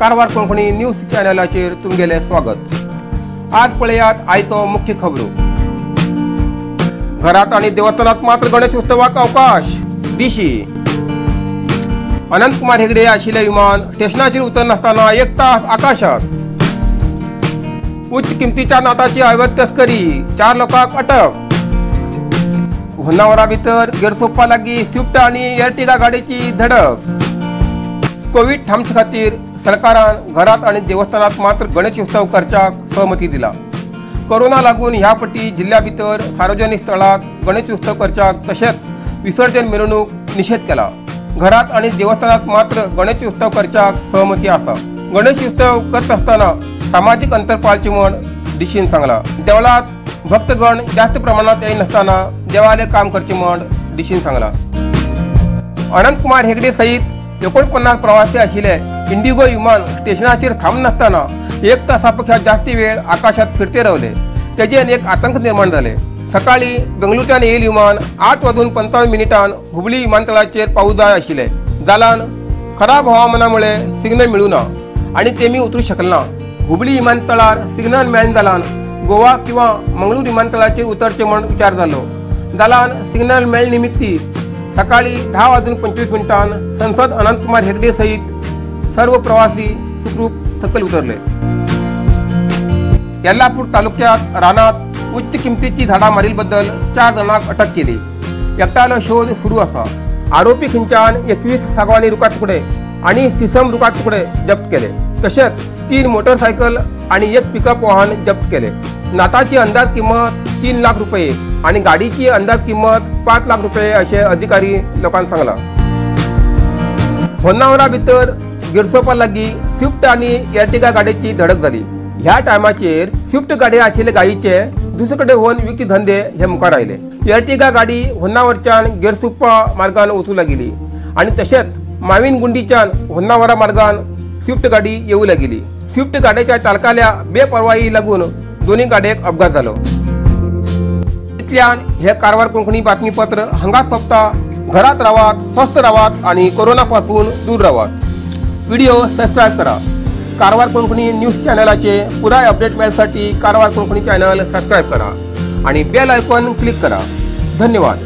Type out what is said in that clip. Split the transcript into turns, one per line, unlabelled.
Karwar Konkani news चॅनलाचेर तुमगेलें स्वागत। आज पळयात आयचो मुख्य खबरो। घरात आनी देवस्थानात मात्र गणेश उत्सवाक अवकाश। दिशी अनंत कुमार हेगडे आशिल्लें विमान स्टेशनाचेर उतरनासतना एक तास आकाशात। उच्च किमतीच्या नोटाची अवैध तस्करी, 4 लोकांक अटक। होन्नावरा भितर गेरसोप्पा लागीं स्विफ्ट आनी एर्टिगा गाडयेची धडक। कोवीड थांबचे खातीर सरकारान घरात आनी देवस्थानात मात्र गणेश उत्सव करच्याक सहमती दिला। कोरोना लागून ह्या पटी जिल्ल्या भितर सार्वजनिक स्थळात गणेश उत्सव करच्याक तशेंच विसर्जन मिरवणूक निषेध केला। घरात आनी देवस्थानात मात्र गणेश उत्सव करच्याक सहमती आसा। गणेश उत्सव करत आसतना सामाजिक अंतर पाळचें म्हूण दिशीन सांगला। देवळात भक्तगण जास्त प्रमाणात येयनासतना देवाले काम करचें म्हूण दिशीन सांगला। अनंत कुमार हेगडे सहित 49 प्रवासी आशिल्ले इंडिगो विमान स्टेशनाचेर थांबनासतना एक तासापेक्षा जास्ती वेळ आकाशात फिरते रावले। तेजेन एक आतंक निर्माण जाले। सकाळी बेंगळुरूच्यान येयल विमान 8:55 हुबळी विमानतळाचेर पावूं जाय आशिल्ले। जाल्यान खराब हवामानामुळे सिग्नल मेळूं ना आनी तेमी उतरूं शकले ना। हुबळी विमानतळार सिग्नल मेळना जाल्यान गोवा किंवा मंगळूर विमानतळाचेर उतरचें म्हूण विचार जालो। जाल्यान सिग्नल मेळ निमित्ती सकाळी 10:25 संसद अनंत कुमार हेगडे सहित सर्व प्रवासी सुखरूप सकयल उतरले। येल्लापूर तालुक्यात रानात उच्च किमतीची झाडां मारिल्ले 4 जाणांक अटक केली। एकट्यालो शोध सुरू आसा। आरोपी खंयच्यान 21 सागवानी रुखा तुकडे आनी सिसम रुखा तुकडे जप्त केले। तशेंच 3 मोटरसायकल आनी 1 पिकअप वाहन जप्त केले। नाताची अंदाज किंमत 3 लाख रुपये आणि गाडीची अंदाज किंमत 5 लाख रुपये असे अधिकारी लोकांक सांगला। होन्नावरा भितर गिरसोपा लागीं स्विफ्ट आनी एर्टिगा गाडयेची धडक जाली। ह्या टायमाचेर स्विफ्ट गाडी आशिल्ले गायीचे दुसरे कडेन होवन विकचे धंदे हे मुखार आयले। एर्टिगा गाडी होन्नावरच्यान गेरसुप्पा मार्गान वचूं लागिल्ली आनी तशेंच माविन गुंडीच्यान होन्नावरा मार्गान स्विफ्ट गाडी येवूं लागिल्ली। स्विफ्ट गाडयेच्या चालकाल्या बेपर्वाई लागून दोन्ही गाडयेक अपघात जालो। इतल्यान हे कारवार कोंकणी बातमीपत्र हांगाच सोंपता। घरात रावात, स्वस्थ रावात आनी कोरोना पासून दूर रावात। व्हिडिओ सबस्क्राईब करा। कारवार कोंकणी न्यूज चॅनलाचे पुराय अपडेट मेळसाठी कारवार कोंकणी चॅनल सबस्क्राईब करा आणि बेल आयकॉन क्लिक करा। धन्यवाद।